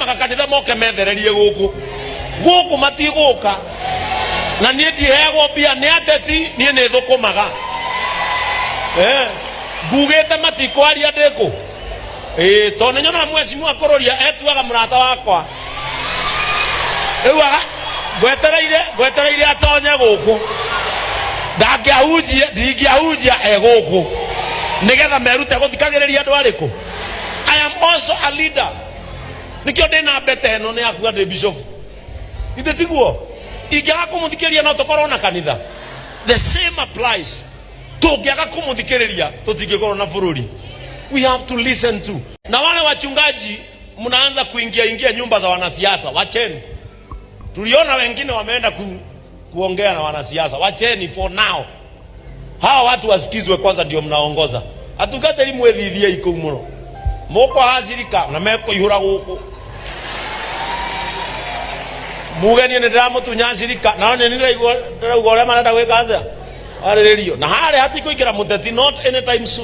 Maremaga kanitha moke methererie gũkũ gũkũ matigũka na niĩ ndiheagwo mbia nĩ ateti, niĩ nĩ thũkũmaga. Eh, ngugĩte matikwaria ndĩkũ. Ĩĩ, tondũ nĩ nyonaga mwecimu akũrũria etuaga mũrata wakwa. Rĩu aga ngwetereire ngwetereire atonye gũkũ, ndangĩahunjia, ndingĩahunjia e gũkũ, nĩgetha merute gũthikagĩrĩria andũ arĩkũ. I am also a leader. Nĩkĩo ndĩna mbete ĩno nĩ yakua ndĩ bishop. Ithe tiguo ingĩaga kũmũthikĩrĩria no tũkorwo na kanitha. The same applies. Tũngĩaga kũmũthikĩrĩria tũtingĩkorwo na bũrũri. We have to listen to. Na wale wachungaji mnaanza kuingia ingia nyumba za wanasiasa, wacheni. Tuliona wengine wameenda kuongea na wanasiasa, wacheni for now. Hawa watu wasikizwe kwanza, ndio mnaongoza. Atungatĩri mwĩthithie ikũu mũno, mũkwahacirika na mekũihũra gũkũ muge niĩ nĩ ndĩramũtunya cirika, nao nĩ ndĩraigua ndĩrauga ũrĩa marenda gwĩka atĩa, arĩrĩrio na harĩa hatikũingĩra mũteti, not anytime soon.